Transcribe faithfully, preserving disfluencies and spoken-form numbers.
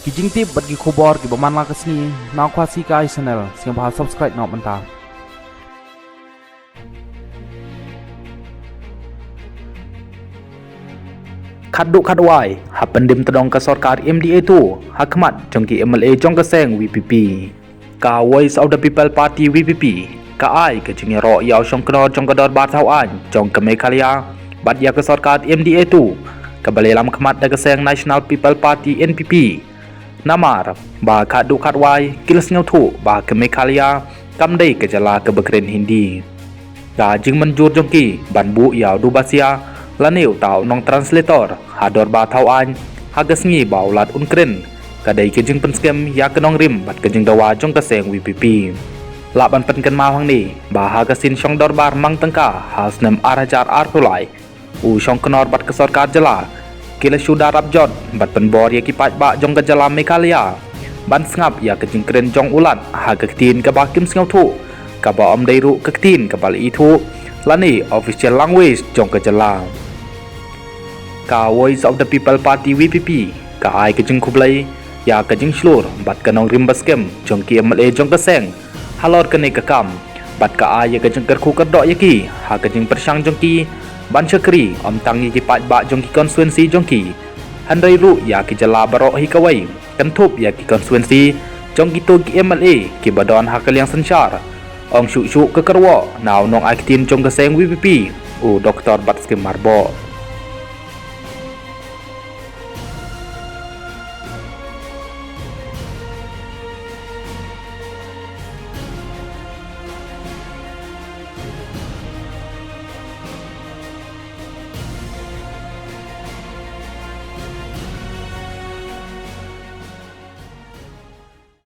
Ki jingtip bad ki khubor kiba man la ka sngi na Khasi Kai Channel, sngewbha subscribe noh mynta. Khatduh khatwai, ha pyndem tdong ka sorkar M D A two ha khmat jong ki M L A jong ka seng V P P. Ka Voice of the People Party, V P P, ka ai ka jingïaroh ïa u shongknor jong ka dorbar thaw aiñ jong ka Meghalaya bad ïa ka sorkar M D A two, kaba la lam khmat da ka seng National People Party, N P P. Namar ba khatduh khatwai ki la sngewthuh ba ka Meghalaya kam dei ka jylla kaba kren Hindi. Ka jingmynjur jong ki ban buh ïa u dubasia lane uta u nongtranslator ha dorbar thaw aiñ ha ka sngi ba u Lat un kren, ka dei ka jingpynskhem ïa ka nongrim bad ka jingdawa jong ka seng V P P. Lah ban pynkynmaw hangne ba ha ka sien shong dorbar mang tyngka ha snem ar hajar arphew lai, u shongknor bad ka sorkar jylla ki la shu da rap jot bad pynbor ïa ki paidbah jong ka jylla Meghalaya ban sngap ïa ka jingkren jong u Lat ha ka ktien kaba kim sngewthuh, kaba ym dei ruh ka ktien kaba la ithuh lane official language jong ka jylla. Ka Voice of the People Party, V P P, ka ai ka jingkhublei ïa ka jingshlur bad ka nongrim ba skhem jong ki M L A jong ka seng halor kane ka kam, bad ka ai ïa ka jingkyrkhu kyrdoh ïa ki ha ka jingpyrshang jong ki ban shakri ym tang ïa ki paidbah jong ki constituency jong ki, hynrei ruh ïa ki jylla baroh hi kawei, kynthup ïa ki constituency jong kito ki M L A kiba don ha ka liang synshar, ong shuh shuh ka kyrwoh na u nongai ktien jong ka seng V P P, u Doktor Batskhem Myrboh.